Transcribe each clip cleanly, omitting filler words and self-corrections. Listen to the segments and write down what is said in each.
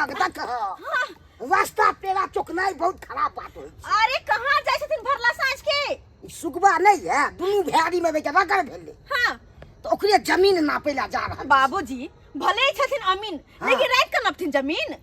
लग देख रास्ता पेड़ा चोकनाइ बहुत खराब बात होइ छै। अरे कहाँ जाइ छथिन भरला साँझ के ई सुगबा नहीं है दुनू भैयारी में बेटा रगड़ भेलै। हाँ। तो ओकरे जमीन नापे ला जा रहल। बाबूजी भले ही छथिन अमीन, हाँ। लेकिन रात के नपथिन जमीन।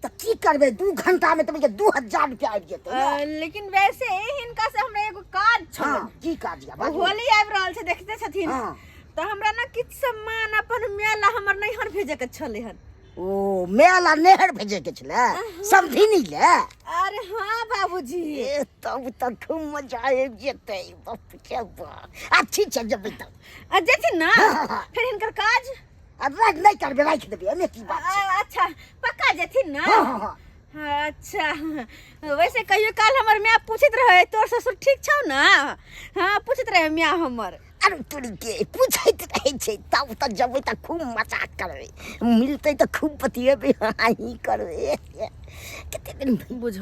तऽ की करबै, 2 घंटा में तऽ 2000 रुपया आबि जेतै ने। लेकिन वैसे हिनका से हमरा एगो काज छल। हाँ, की काज या बाजू। होली आबि रहल छै, देखते छथिन। हाँ। तऽ हमरा ने किछु सामान अपन मेला हमर नैहर भेजे के छलै हन। ओ मेला नैहर भेजे के छलै समधिनी ले? अरे हाँ बाबूजी। ए तब तऽ खूब मजा आबि जेतै, बाप रे बाप। आ ठीक छै, जेबै तब। आ जेथिन ना? हाँ, हाँ, हाँ। फिर हिनकर काज? आ राख नहि करबै, राखि देबै, एहिमे की बात छै। अच्छा पक्का जेथिन ना? हाँ, हाँ, हाँ। अच्छा वैसे कहियो काल हमर माय पूछैत रहे तोर ससुर ठीक छौ ना? हाँ पूछैत रहे माय हमर। अरे तोरी के पूछैत रहै छै। तब तऽ जेबै तऽ खूब मजाक करबै, मिलतै तऽ खूब बतियेबै, हाँ ही करबै। कते दिन बुझ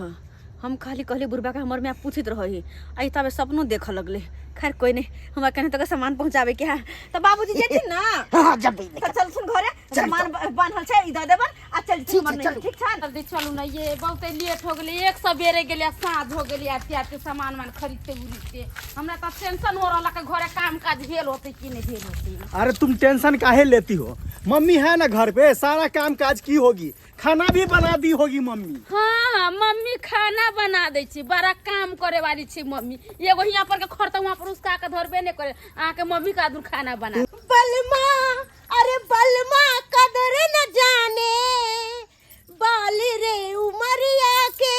हम खाली कहली बुढ़बा के हमर माय पूछैत रहे आई तबे सपनो देखऽ लगले। खैर कोई नहीं, हमरा कहीं तक सामान पहुंचावे के है। तो बाबूजी जेथिन ना? हाँ, हाँ, जेबै। तो चलथुन घरे, चल, सामान बान्हल छै ई दऽ देबन आ चल ठीक हमर छै, नैहर, चलू। ठीक छै? जल्दी चलू ना, ये बहुत लेट हो गेलै। एक सवेरे गेलै, साँझ हो गेलै। आते आते सामान वामान खरीदते उरीदते हमरा तो टेंशन हो रहा कि घरे काम काज भेल होते कि नहीं भेल होते। अरे तुम टेंशन काहे लेती हो, मम्मी है ना घर पे, सारा काम काज की होगी, खाना भी बना दी होगी मम्मी। हाँ हाँ मम्मी खाना बना दै छी, बड़ा काम करे वाली छी मम्मी। एगो हियाँ पर के खरता वहाँ पर उसका के धरबे नहीं करे, अहाँ के मम्मी का दूर खाना बना। बलमा अरे बलमा कदर न जाने बाल रे उमरिया के,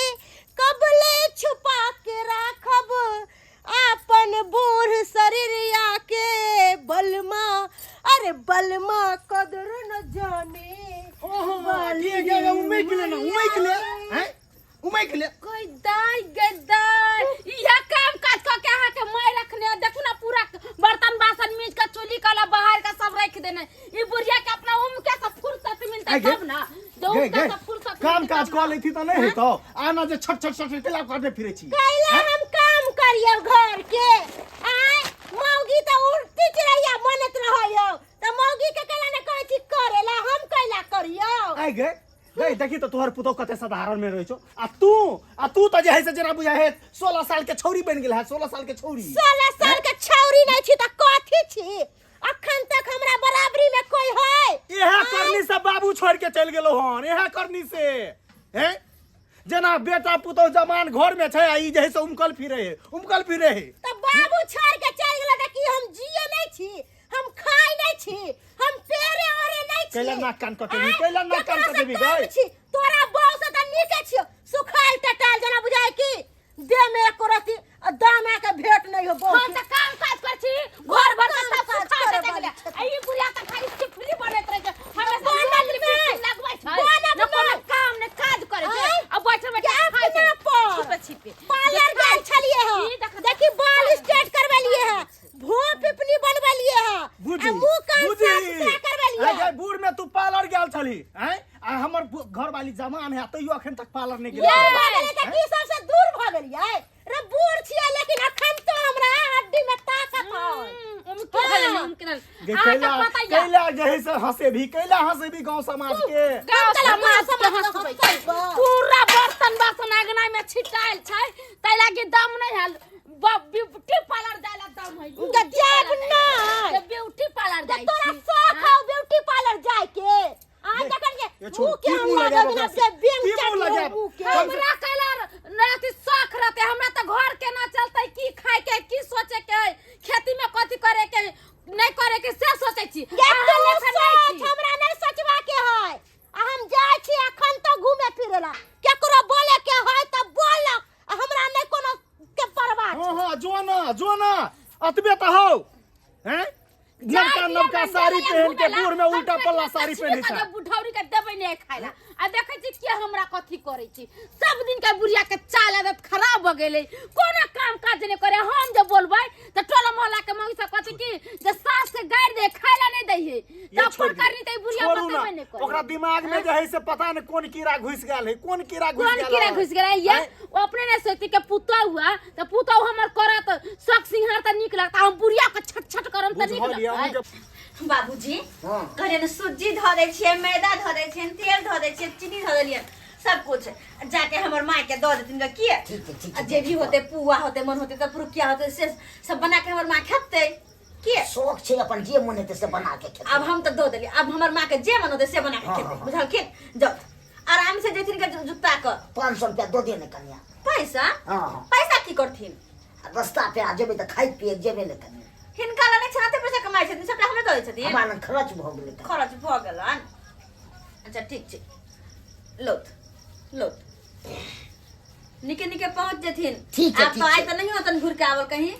कबले छुपा के राखब आपन बूढ़ शरीरिया के। बलमा अरे बलमा कदर न जाने ओहो, बाल ये रे गे गे उमैक ले ना, उमैक ले, उमरिया। हैं उमैक ले। कोई दाई गे दाई, इहा काम काज क के अहाँ के my रखने, देखू ना पूरा बर्तन बासन मीज के चूल्ही कला बाहर का सब रख देने। ई बुढ़िया के अपना उम के सब फुर्सत मिलते आगे। तब ना, जो गे उनका गे सब फुर्सत काम मिलतै काज तब ना। कऽ लेती तऽ नहि हेतौ, आना जे छट छट छट केला करने फिरे छी। कैला हम काम करियौ घर के? आय मौगी तऽ उड़ती चिड़ैया बनत रहैयौ, तऽ मौगी के कैला ने कहै छी करेला, हम कैला करियौ? आइ गे गई देखी तो तोहर पुतोह कते साधारण में रहै छौ, आ तू तऽ जे है से जेना बुझाइ है 16 साल के छौरी बनि गेल है, 16 साल के छौरी। 16 साल के छौरी नहीं छी तऽ कथी छी? अखन तक हमरा बराबरी में कोई है? इहे करनी से बाबू छोड़ के चलि गेलो हन, इहे करनी से हैं जेना बेटा पुतोह जमान घर में छै आ ई जे है से उमकल फिरे है, उमकल फिरे है। तऽ बाबू छोड़ के चलि गेलो तऽ की हम जिए नहीं छी, हम खाइ नहीं छी, हम पेरे ओरे नहीं छी? कैला नाक कान कटेबी, आँय? कैला नाक कान केकरा से कटेबी कम गई? छी? तोरा बहू से तऽ नीके छियौ, सुखायल टटायल जेना बुझाय कि देह में एको रत्ती दाना के भेंट नहीं हो बहू हम के। तऽ काम काज कर छी, घर भर के काम सब काज सुखा करे के वाली गेलै। छथिन। आ ई बुढ़िया तऽ खाली चिपली बनैत रहै छै, हमेशा बनत लिपस्टिक नहि। लगबै छै, बनत ने कोनो नहि। काम ने काज करै छै, आँय? आ बैठल बैठल के खाइ छै। अपना पर। छिपे छिपे। पार्लर जे गेल छलिए हँ, ई देख- देखी बाल स्ट्रेट करवेलिए हँ, भों पिपनी बनवेलिए हँ, बुझी आ मुंह कान बुझी साफ सुथरा करवेलिए आइ हँ। गे बूढ़ में तू पार्लर गेल छली हैं, आ हमर घर वाली जमान है तैयो अखन तक पार्लर नहीं गेल। ये भऽ गेलै तऽ की सबसे दूर भऽ गेलियै रे? बूढ़ छियै लेकिन अखन तो हमरा हड्डी में ताकत है। ओमे की भेलै ने, ओमे की भेलै? गे अहाँके कैला पता यऽ? कैला जे है से हंसे भी, कैला हंसे भी गांव समाज के। गाँव हम समाज के समाज के हंसबै छै। हंसबै। पूरा बर्तन बासन अंगना में छिटायल छै, ताहि लागी दम नहीं हल। ब्यूटी पार्लर जाय ला दम है। तऽ जायब नहि। ब्यूटी पार्लर तऽ जाय तोरा छी। शौक हौ ब्यूटी पार्लर जाय के? आ जखन के ये छोड़, मुंह के की हम मुंह लागल लगाबो जेना ओकरा से? से बेंग की मुंह चाटि लगाब? मुंह के। हमरा कैला अथी शौक रहते, हमरा तऽ घर केना चलते, की खाय के, की सोचे के, खेती में कथी करे के नहीं करे के से सोचे छी। ये अहाँ तू लेखा नहीं सोच, छी। हमरा नहीं सोचबा के है। आ हम जाय छी अखन तो घूमे फिरे ला, केकरो बोले के है त बोल, आ हमरा नहीं कोनो के परवाह हाँ छै। हाँ जो ना जो ना अतबे तऽ हौ हैं नवका जाय नवका दियौ ना, साड़ी जाय पहन के घूमे ला। बूढ़ में हम उल्टा पेट पल्ला में साड़ी कछुए पहने के छै। बुढ़ौरी के देबै नहीं खाय ला, आ देखै छी के हमरा कथी करै छी। सब दिन के बुढ़िया के चाल आदत खराब भ गेलै, कोनो काम काज नहीं करे। हम जे बोलबै त टोला मोहल्ला के मौगी सब कहतै कि जे सास के गारि दे, खाय ला नहीं दै है। ये त अपन छोड़ दियौ। करनी त ई बुढ़िया छोड़ू ना बतेबै नहीं करे। ओकरा दिमाग में जे है से पता नहीं कोन कीड़ा घुस गेल है, कोन कीड़ा घुस कोन गेल कीड़ा है। घुस गेलै ये? आँय? ओ अपने नहीं सोचती के पुतोह हुआ त पुतोह हमर करत शौक सिंहार त नीक लगता, हम बुढ़िया के छट छट करम त नीक बुझल यऽ लगतै। अहूँके। बाबूजी हाँ। कहलियनि सुज्जी धऽ दै छियै मैदा धऽ दै छियनि तेल धऽ दै छियै चीनी धऽ देलियनि सब कुछ जाके हमर माय के दऽ देथिन गे किए ठीक छै, ठीक आ छै। जे भी होते पुआ होते मन होते तऽ पुरुकिया होते से सब बना के हमर माँ खेतै किए शौक छै अपन जे मन हेतै से बना के खेतै आब हम तऽ दऽ देलियै आब हमर माँ के जे मन होते से बना के हाँ, खेतै हाँ, हाँ। बुझलखिन जाउ आराम से जेथिन गे जुत्ता के 500 रुपया दऽ दे ने कनिया पैसा हाँ हाँ पैसा की करथिन आ रस्ता पे आ जेबै तऽ खाइत पियैत जेबै ने कनिया हिनका लग नहि छनि एते पैसा कमाइ छथिन सबटा हमरे दऽ दै छथिन हमरा लग खर्च भऽ गेलै कनिया। खर्च भऽ गेलनि अच्छा ठीक छै लौत लौत निके निके पहुँच जेथिन ठीक छै, आब ठीक तो आइ छै। तऽ नहीं होतन घुर के आवल कहीं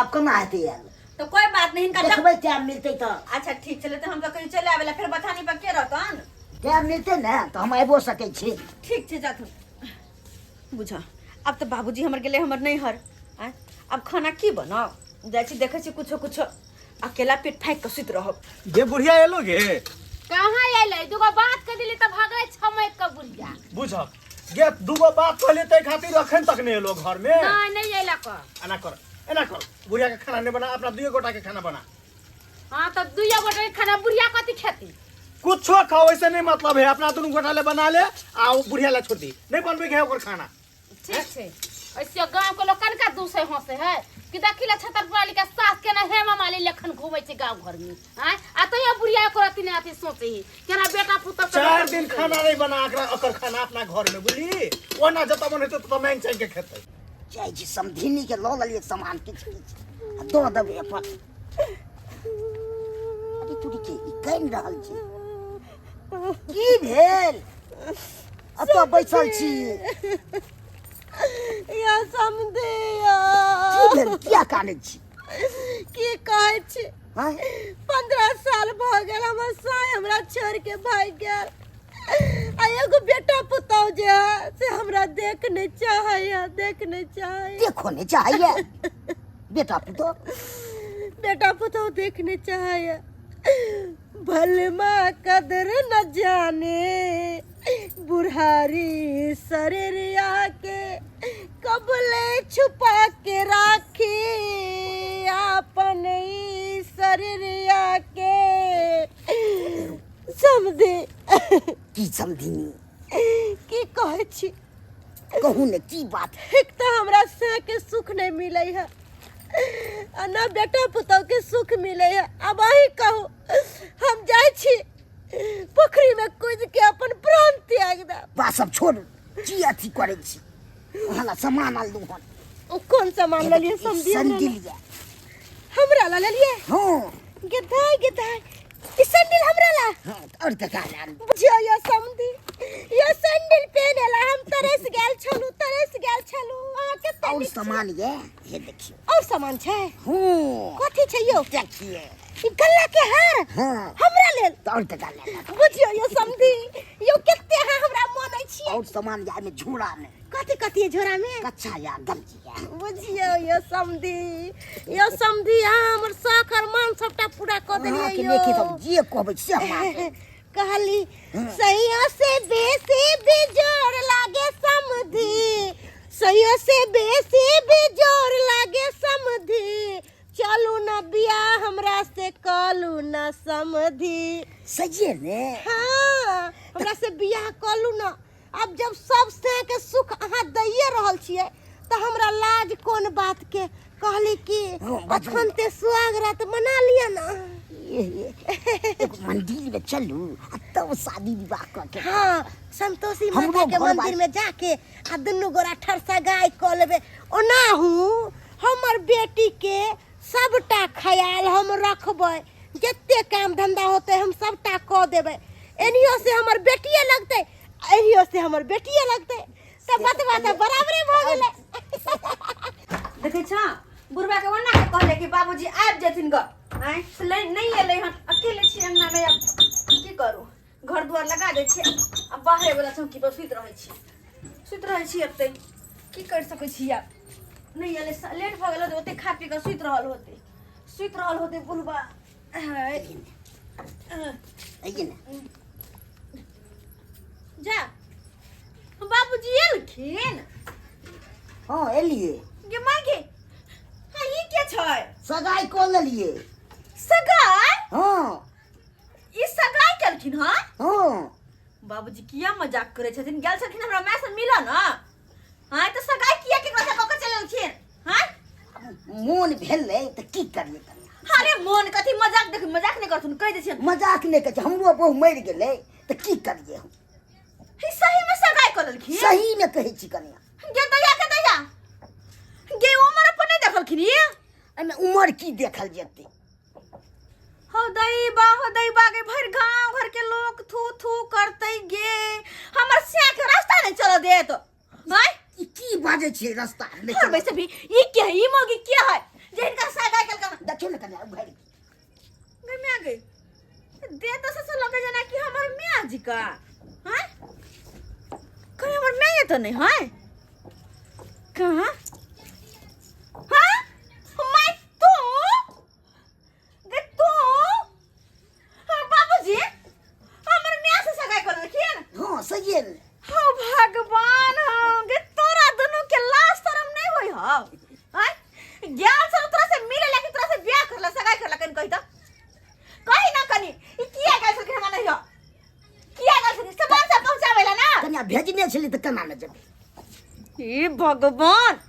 आब केना हेतै आयल तो कोई बात नहीं हिनका जब देखबै टाइम मिलतै तऽ अच्छा ठीक छलै तऽ हम तऽ कहीं चलि आबै ला फेर बथानी पर के रहतन टाइम मिलतै ने तऽ हम आबिओ सकै छी ठीक छै जाथुन बुझ आब तऽ बाबूजी हमर गेलै हमर नैहर आँय आब खाना की बनाउ जाइ छी देखै छी कुछो कुछो अकेला पेट फाँकि कऽ सुति रहब गे बुढ़िया एलो गे कहाँ अयलै दूगो बात कह दिली तऽ भगलै छमैक के बुढ़िया बुझक गे दूगो बात कहलिए ताहि खातिर अखन तक नहीं एलो घर में नहीं नहीं अयला क एना कर एना कर बुढ़िया के खाना नहीं बना अपना दुइये गोटा के खाना बना हाँ तऽ दुइये गोटे के खाना बुढ़िया कथी खेती कुछो खाओ ऐसे नहीं मतलब है अपना दुनू गोटा ले बना ले आ वो बुढ़िया ले छोड़ दी नहीं बनबे के है ओकर खाना ठीक छै ऐसे गांव के लोग कनका दूसरे हंसे है कि देखी ले छतरपुर वाली के सास के ना हेमा माली लेखन घूमे छै गांव घर में आय आ तो ये बुढ़िया को रति नहीं आती सोचे ही केना बेटा पुतोह के 4 दिन खाना नहीं बना एकरा ओकर खाना अपना घर में बुझली ओना जतऽ मन हेतै ततऽ मांगि चांगि के खेतै जाइ छी समधिनी के लऽ लेलियै सामान किछु किछु आ दऽ देबै अपन अरे तोरी के ई कानि रहल छै की भेल एतऽ बैसल छी या समधिया की भेल किया कानै छी की कहै छी हँ 15 साल भऽ गेल हमर साई हमरा छोड़ के भागि गेल आ एगो बेटा पुतहु जे है से हमरा देख नहि चाहैया देख नहि चाहैया देखो नहि चाहैया बेटा पुतोह बेटा पुतहु देख नहि चाहैया भलमा कदर न जाने बुढ़ारी शरीरिया के कबले छुपा के राखी आपन ई शरीरिया के समझे की समझिनी की कहै छी कहू ने की बात एक तऽ हमरा से के सुख नहीं मिलै है आ ना बेटा पुतोह के सुख मिलै है अब अही कहू हम जाइ छी पोखरी में कूद के अपन प्राण त्याग देब बा सब छोड़ू की अथी करै छी अहाँ ला सामान आनलहुँ हन ओ कोन सामान लेलियै समझिए सैंडिल यऽ हमरा ला लेलियै हँ गेधाय गेधाय ई सैंडल हमरा ला हँ आओर ककरा ला आनबै? बुझियो यो समधी यो सैंडल पहने ला हम तरस गेल छलू तरस गेल छलू अहाँ कते आओर नीक छी। सामान यऽ हे देखियौ और सामान छै हँ कथी छै यौ देखिए ई गल्ला के हार हँ हमरा लेल तऽ आओर ककरा ला आनबै? बुझियो यो समधी यो कते अहाँ हमरा मानै छियै आओर सामान यऽ एहिमे झोरा मे कथी कथी है झोरा में कच्चा या गंजी या बुझियो यो समधी यो समधी अहाँ हमर शौक और मान सबटा पूरा कऽ देलियै अहाँके यौ लेके तऽ जे कहबै से हम अहाँके कहली सैया से बेसी बेजोड़ लागे समधी सैया से बेसी बेजोड़ लागे समधी चलू न बियाह हमरा से कलू न समधी सहिए ने हाँ हमरा से बियाह कलू न आब जब सब से के सुख अहाँ दैये रहल छियै तऽ हमरा लाज कोन बात के कहली कि हँ, बाजू। अखन ते सुहाग रात मना लिअ ना एगो मंदिर में चलू आ तब शादी विवाह कऽ के हाँ संतोषी हमरो माता के घर मंदिर में जाके आ दुनू गोरा ठरसा गाय कऽ लेबै ओनाहू हमर बेटी के सबटा ख्याल हम रखबै जते काम धंधा होतै हम सबटा कऽ देबै एनियो से हमर बेटिए लगतै एनियो से हमर बेटिए लगतै तऽ बतबा तऽ बराबरे भऽ गेलै देखै छ बुढ़बा के ओना के कहले कि बाबूजी आबि जेथिन ग आँय से नहि एलै हन अकेले छी अंगना में आब की करू घर दुआर लगा दै छियै आ बाहरे वाला चौकी पर सुति रहै छी सुति रहै छी एतै की करि सकै छी आब नहि एलै लेट भऽ गेल होतै ओते खा पी कऽ सुति रहल होतै सुति रहल होतै बुढ़बा हाय। आइए ने जा बाबूजी एलखिन हाँ एलिए गे माय गे हाँ ई के छै सगाई कऽ लेलिए सगाई हाँ। ई सगाई केलखिन हँ? हाँ। बाबूजी किया मजाक करै छथिन? गेल छलखिन हमरा माय से मिलऽ न। हाँ, तऽ सगाई किया केकरा से कऽ के चलि एलखिन? हाँ, मोन भेलै तऽ की करियै कनिया? अरे मोन कथी, मजाक देख, मजाक नहि करथुन, कहि दै छियनि। मजाक नहि कहै छै, हमरो बहु मरि गेलै तऽ की करियै हम? ई सही में सगाई कऽ लेलखिन? सही मे कहै छी कनिया। गे दैया के दैया गे, उमर अपन नहि देखलखिन ई? एहिमे उमर की देखल जेतै? हो दैबा, हो दैबा गे, भरि गांव घर के लोग थू थू करतै गे, हमर सिया के रास्ता नहीं चल देत। हाय, ई की बाजै छियै रास्ता नहि और चलत। वैसे भी ई के है, ई मौगी के है जे हिनका सगाई केलकन? देखियौ ने कनिया, उघारि गे मियां गे, दे तो से लगे जना कि हमर मियां जी का। हाय, कहीं हमर मियां तो नहीं है कहाँ? हाँ my, तू गे तू? हाँ बाबूजी, हमर मियां से सगाई कर लेलखिन? हाँ, सही ने। हो भगवान, हो गे तोरा दुनू के लाज शरम नहीं होई हो? आय गेल छल तोरा से मिले लेकिन तोरा से बियाह करला, सगाई करला, कनी कहि त, कहि ना कनी, ई किया गेल छलखिन हमरा नहीं हो? किया गेल छलखिन? सामान सब पहुंचावे ला ना। कनिया भेजने छली तऽ केना ने जेबै? हे भगवान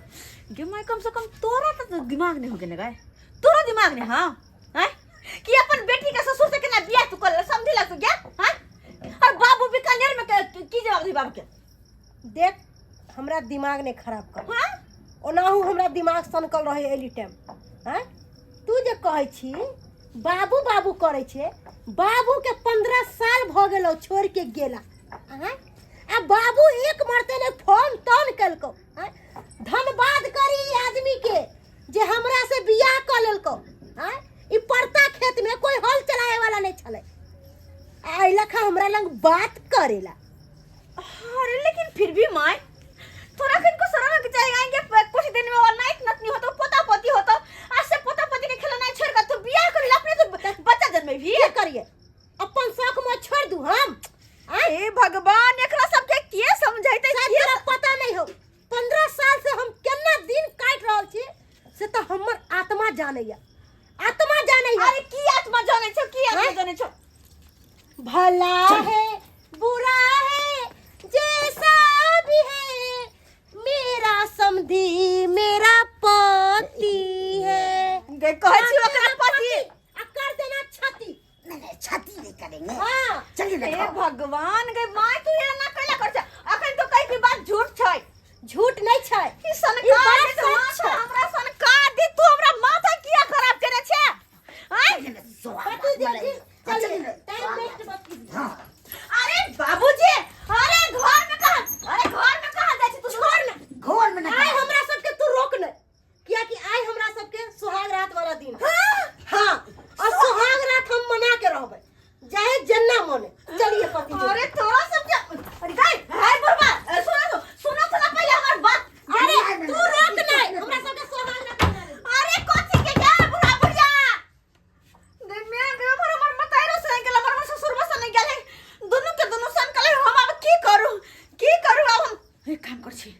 गे my, कम से कम तोरा तो दिमाग नहीं हो गेने गाय, तोरा दिमाग नहीं। हाँ हैं कि अपन बेटी के ससुर से केना बियाह तू कर समझी ला तू क्या? हाँ, और बाबू बीकानेर में की जवाब दी बाबू के? देख, हमरा दिमाग नहि खराब कर। हाँ, ओनाहू हमरा दिमाग सनकल रहै एली टाइम। आँय, तू जे कहै छी बाबू बाबू करै छै, बाबूके 15 साल भऽ गेलौ छोड़ि के गेला। आँय, आ बाबू एक मरते ने फोन तोन केलकौ। आँय, धन्यवाद करी ई आदमी के जे हमरा से बियाह कऽ लेलकौ। आँय, ई परता खेत में कोई हल चलाए वाला नहीं छलै, आ एहि लखा हमरा लंग बात करेला। अरे लेकिन फिर भी माय, थोड़ा किनको शर्म के चाहिए आएंगे कुछ दिन में और नाइट नतनी होतो, पोता पोती होतो, आज से पोता पोती के खेलना छोड़ कर तू बियाह कर अपने तो बच्चा जन्मे भी। की करिए, अपन शौक में छोड़ दू हम? हे भगवान, एकरा सबके के समझैते? शायद के तोरा पता नहीं हो, 15 साल से हम केना दिन काटि रहल छी से तऽ हमर आत्मा जानैया, आत्मा जानैया। अरे की आत्मा जानै छौ, की आत्मा हैं? जानै छौ? भला है बुरा है जैसा भी है, मेरा समधी मेरा पति है। गे कहै छी ओकरा पति आ कर देना छाती। नहीं नहीं, छाती नहीं करेंगे। हाँ। चलिए ना हे खाओ। भगवान गे my, तू एना कैला कर छ? अखन तो कहि की बात झूठ छै। झूठ नहीं छै। ई सनका ई बात दे तो सच माथा छै। हमरा सनका दे, तू हमरा माथा किया खराब केने छे? आय चलिए ना, सोहाग पति रात जी, मनाएंगे। हाँ, चलिए चलिए ना, टाइम सोहाग वेस्ट रात। मत कीजिए। हाँ। अरे बाबूजी, अरे घर में कहां, अरे घर में कहां जाइ छी तू? छोड़ ना। घर में ना। आइ हमरा सबके तू रोक नहीं, कियाकि आइ हमरा सबके सुहाग रात वाला दिन है। हाँ, और सुहाग रात हम मना के रहबै, चाहे जन्ना मने। चलिए पति जी। अरे तोरा सब के, अरे गाय हाय बुढ़बा, सुनो तो, सुनो तो ना पहले हमर बात। अरे तू रोक नहीं, हमरा सबके सुहाग रात मना ले। अरे कथी के गे बुढ़ा बुढ़िया गे, मैं गे हमर हमर मताइरो से गेल, हमर ससुर बस नहीं गेले, दुनू के दुनू सन कले। हम अब की करू, की करू अब हम? एक काम कर छी,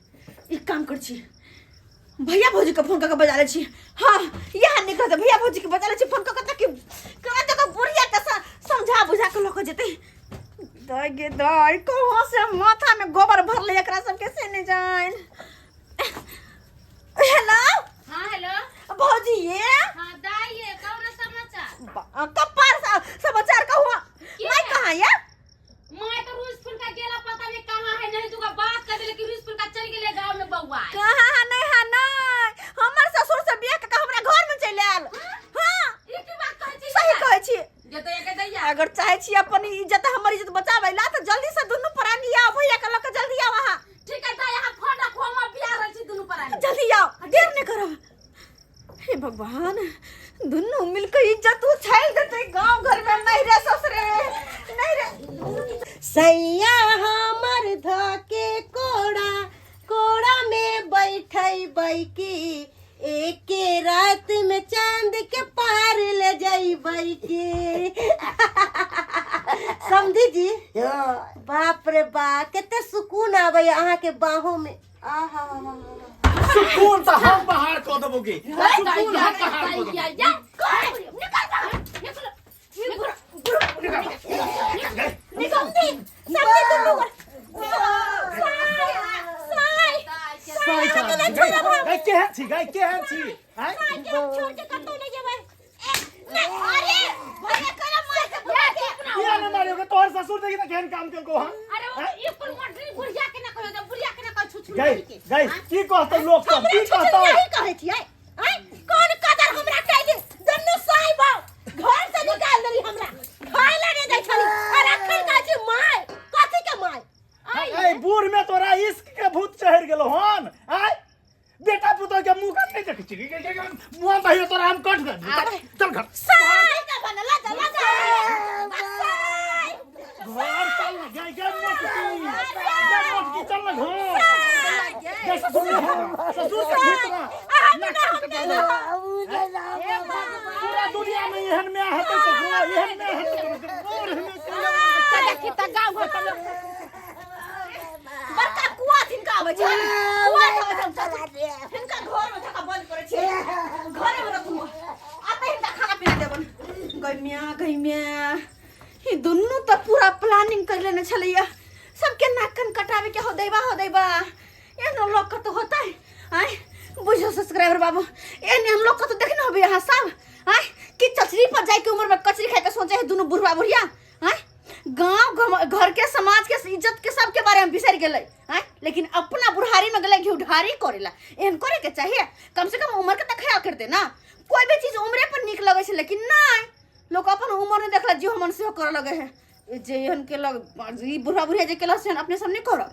एक काम कर छी, भैया भौजी के फोन करके बजा ले छी। हाँ, यहाँ निकल भैया भौजी के बजा ले छी फोन करके, ताकि करा तो बुढ़िया के समझा बुझा के लऽ के जेतै। दाई गे दाई, कहाँ से माथा में गोबर भरले एकरा सबके से नहीं जान। हेलो। हाँ, हेलो। भौजी ये। हाँ दाई, ये कौन समाचार? कपार समाचार कहूँ की मैं है? कहाँ या? मैं तो रूस फूल का गेला, पता नहीं कहाँ है, नहीं तुका बात कर देले कि रूस फूल का चल गेले गांव में बउआ। कहाँ है? नहीं है, नहीं हमर ससुर से बियाह के हमरा घर में चलि आयल। हाँ। ई की बात कहै छी? सही कहै छी। जे तो एक दैया अगर चाहे छी अपन इज्जत, हमर इज्जत बचाबै ला, तऽ जल्दी से दुनू प्राणी आओ, भैया के लऽ के जल्दी आओ अहाँ। ठीक है दाई, यहाँ फोन रखो, हम अभी आ रहल छी दुनू प्राणी। जल्दी आओ, देर नहीं करब। हे भगवान, दुनू मिलके इज्जत उछाल देतै गांव घर में। नहीं रे ससुरे, नहीं रे। सैया हमर धके कोड़ा कोड़ा में बैठै बैकी, एके रात में चांद के पार ले जइबै की। समझी जी? हाँ। बाप रे बा, कते सुकून आबै अहाँ के बाहों में, आहा। सुकून तऽ हम बाहर कऽ देबो गे, सुकून हम बाहर कऽ देबो। या या निकल बाहर, निकल। गाय केहन छी आँय? साई के हम छोड़ के कतौ नहीं जेबै। ए, नहीं, अरे भैया करा मार के बुला के। किया ने मारियो के तोहर ससुर देखी त केहन काम केलको हन? अरे वो ई कुल मटरी बुढ़िया के ना कहियो, बुढ़िया के ना कहियो छुछु गई के। गई, की कहतौ लोग सब, हमरा की कहतौ? छुछुन यही कहै छियै। आँय, कोन कदर हमरा कैली? दुनू साई बाप घर से निकाल देली हमरा। खाय ला नहीं दै छली। और अखन कहै छी माय, कथी के माय? ए बूढ़ में तोरा इश्क के भूत चढ़ गेलो हन। आय बेटा पुतोह के मुंह कर नहीं देखै छी। मुंह दहियो तोरा हम कट दे, चल घर। साई का बनला जा ला जा। साई। घर चल ना, गई गई मोटकी, गई मोटकी, चल ना घर। गई ससुर के घर, ससुर के भूत ना ना कट दे। पूरा दुनिया में एहन में हेतै ककरो, एहन में हेतै ककरो, बूढ़ में तऽ देखी तऽ गाँव घर के लोग बड़का कुआ हिनका आबै छै, कुआ आबै छै। हिनका घर में धक्का बंद करै छै, घरे में रखू आ तऽ हिनका खाना पीना देबन। गैमिया गैमिया, ई दुनू तऽ पूरा प्लानिंग कर लेने छलैया सबके नाक कान कटावे के। हो दैबा, हो दैबा, एहनो लोग कतौ होतै? आँय बुझो सब्सक्राइबर बाबू, एहन एहन लोग कतौ देखने होबे अहाँ सब? आँय कि चचरी पर जाय के उम्र में कचरी खाए के सोचे है दुनू बुढ़वा बुढ़िया। आँय गांव घर के, समाज के, इज्जत के सबके बारे में बिसरि गेलै। आँय लेकिन अपना बुढ़ारी में गेलै घिउढारी करेला। एहन करे के चाहिए? कम से कम उम्र के तऽ ख्याल करते ना। कोई भी चीज उम्रे पर नीक लगै छै, लेकिन नहीं, लोग अपन उम्र नहीं देखला, जो मन सेहो करऽ लगे है। जे एहन केलक ई बुढ़ा बुढ़िया जे केलक से अपने सब नहीं करब।